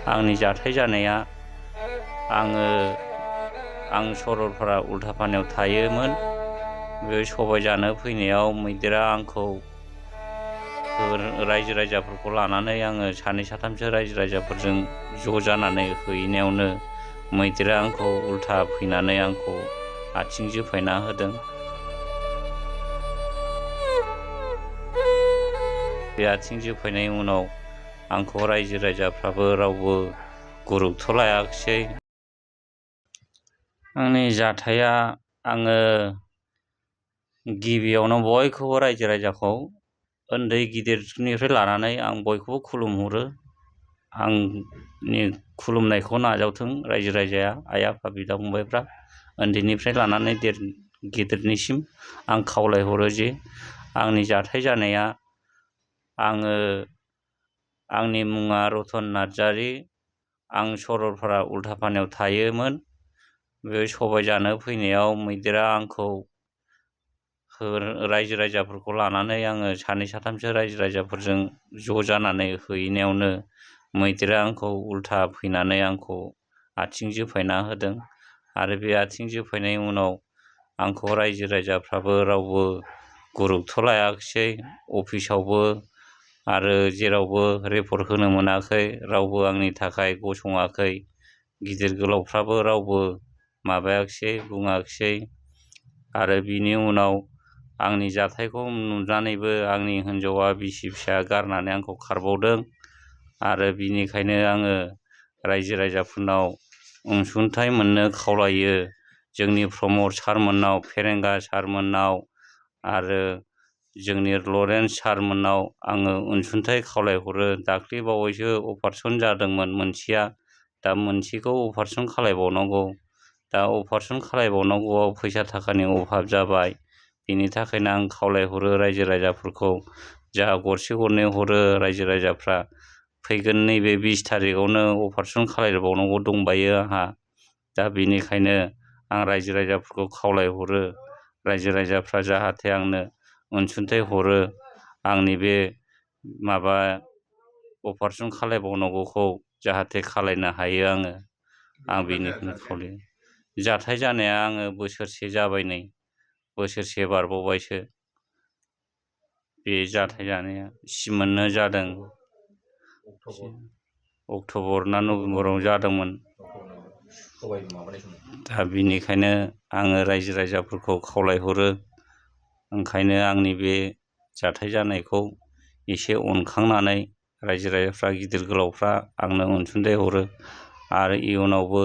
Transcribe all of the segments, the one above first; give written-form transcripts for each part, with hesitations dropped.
आंनि जाथाय जानाया आं सरलपारा उल्थापानियाव थायोमोन। बे सबाय जानो फैनायाव मैदेरा आंखौ रायजो राजाफोरखौ लानानै आङो सानै साथामसो रायजो राजाफोरजों ज' जानानै हैनायावनो मैदेरा आंखौ उल्था फैनानै आंखौ आथिं जोफायना होदों। बे आथिं जोफायनायनि उनाव आंखौ रायजो राजाफ्राबो रावबो गुरुत्थ' लायाखिसै। आंनि जाथाया आङो गिबियावनो बयखौबो रायजो राजाखौ उन्दै गिदिरनिफ्राय लानानै आं बयखौबो खुलुमहरो। आंनि खुलुमनायखौ नाजावथों रायजो राजाया, आइ आफा बिदा फंबायफ्रा। उन्दैनिफ्राय लानानै गिदिरनिसिम आं खावलायहरो जे आंनि जाथाय जानाया आंनि मुङा रतन नार्जारि। आं सरलपारा उल्थापानियाव थायोमोन। बे सबाय जानो फैनायाव मैदेरा आंखौ रायजो राजाफोरखौ लानानै आङो सानै साथामसो रायजो राजाफोरजों ज' जानानै हैनायावनो मैदेरा आंखौ उल्था फैनानै आंखौ आथिं जोफायना होदों। आरो बे आथिं जोफायनायनि उनाव आंखौ रायजो राजाफ्राबो रावबो गुरुत्थ' लायाखिसै। अफिसावबो आरो जेरावबो रिपर्ट होनो मोनाखै, रावबो आंनि थाखाय गसङाखै। गिदिर गोलावफ्राबो रावबो माबायाखिसै, बुङाखिसै। आरो बिनि उनाव आंनि जाथायखौ नुनानैबो आंनि हिन्जावा बिसि फिसा गारनानै आंखौ खारबावदों। आरो बिनिखायनो आङो रायजो राजाफोरनाव अनसुंथाइ मोननो खावलायो। जोंनि प्रमद सारमोननाव, फेरेंगा सारमोननाव आरो जोंनि लरेन्स सारमोननाव आङो अनसुंथाइ खावलायहरो। दाख्लै बावैसो अपारेसन जादोंमोन मोनसेया, दा मोनसेखौ अपारेसन खालायबावनांगौ। दा अपारेसन खालायबावनांगौआव फैसा थाखानि अभाब जाबाय। बेनि थाखायनो आं खावलायहरो रायजो राजाफोरखौ, जा गरसे गरनै हरो रायजो राजाफ्रा। फैगोन नैबे 20 तारिखआवनो अपारेसन खालायबावनांगौ दंबायो आंहा। दा बेनिखायनो आं रायजो राजाफोरखौ खावलायहरो, रायजो राजाफ्रा जाहाथे आंनो अनसुंथाइ हरो। आंनि बे माबा अपारेसन खालायबावनांगौखौ जाहाथे खालायनो हायो आङो। आं बेनिखौनो खावलायो। जाथाय जानाया आङो बोसोरसे जाबाय, नै बोसोरसे बारबावबायसो बे जाथाय जानाया। सिमोननो जादों अक्ट'बर ना नभेम्बराव जादोंमोन। दा बिनिखायनो आङो रायजो राजाफोरखौ खावलायहरो, ओंखायनो आंनि बे जाथाय जानायखौ एसे अनखांनानै रायजो राजाफ्रा, गिदिर गोलावफ्रा आंनो अनसुंथाइ हरो। आरो इयुनावबो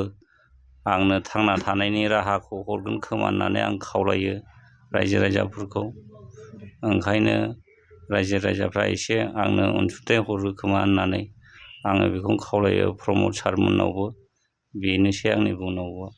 आंनो थांना थानायनि राहाखौ हरगोन खोमा होननानै आं खावलायो रायजो राजाफोरखौ। ओंखायनो रायजो राजाफ्रा एसे आंनो अनसुंथाइ हरो खोमा होननानै आङो बेखौनो खावलायो प्रमद सारमोननावबो। बेनोसै आंनि बुंनांगौआ।